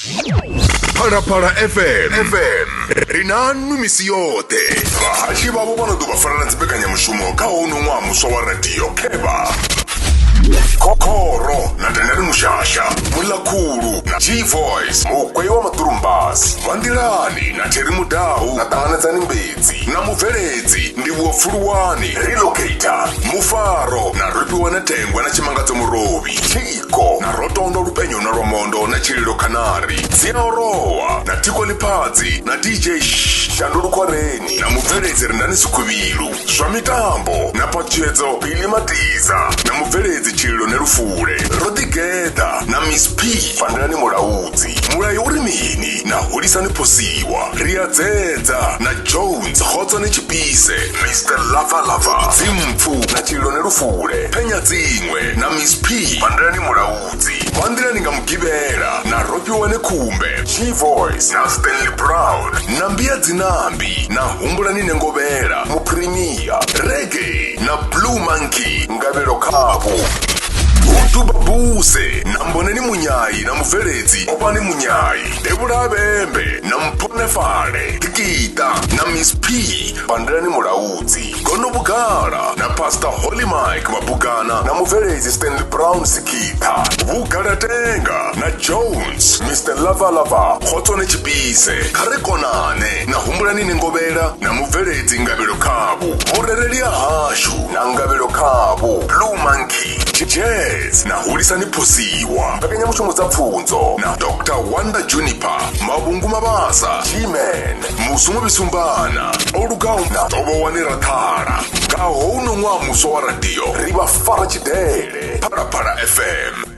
Phalaphala FM FM ri na nwi misi yoṱhe. Vhahashi vhavho vha no ḓo vha farela dzimbekanyamushumo kha hono ṅwaha muswa wa radio khevha Khokhoro na Tendani Mushasha, Mulakhulu na G Voice, Mukwei wa Maḓurumbasi, Vanḓilani na Terry Mudau na Ṱanganedzani Mbedzi na Mubveledzi Ndivhuwo Pfuluwani, Relocator, Mufaro na Rofhiwa na Tengwa na Tshimangadzo Murovhi, Tshiko na Rotondo Lupenyo na Lwamondo na Tshililo Khanari, Dziaorowa na Thiko Liphadzi na DJ Shandu Lukhwareni na Mubveledzi Rendani Sikhuvhilu. Zwa mitambo na phatshedzo Billy Matiza na mubveledzi Tshililo Nelufule. Ro ḓigeḓa na Miss P Fanelani Mulaudzi. Mulayo uri mini na Hulisani Phosiwa. Ri a dzedza na Jones Khotswane Tshipise, Mr Lava Lava, Dzimpfu na Tshililo Nelufule. Phenya dziṅwe na Miss P Fanelani Mulaudzi. Vha nḓilani nga Mugivhela na Rofhiwa Nekhumbe, G-Voice na Stanley Brown na Mbia Dzinambi na Humbulani Nengovhela, Muphirimia, Reggae na Blue Monkey, Ngavhelo Khavho. Huduba Buse na Mboneni Munyai na mubveledzi Opani Munyai, Devhula Vhembe na Mphonefale, Dikita na Miss P, Pandelani Mulaudzi. Gono Vhugala na Pastor Holy Mike Mabugana na mubveledzi Stanley Brown Sikitha, Vhugalatenga na Jones Mr Lava Lava Khotsone Tshipise, Kha ri konane na Humbulani Nengovhela na mubveledzi Ngavhelo Khavhu, Vhurereli ha hashu na Ngavhelo Khavhu, Blue Monkey Jazz na Hulisani Phosiwa, mbekanyamushumo dza pfunzo na Dr Wanda Juniper, Mavhungu Mabasa, G-Man Musumo Vhisumbana o lugaho na tovhowani Rathala. Nga houno ṅwaha muswa wa radio ri vha fara tshidele. Phalaphala FM.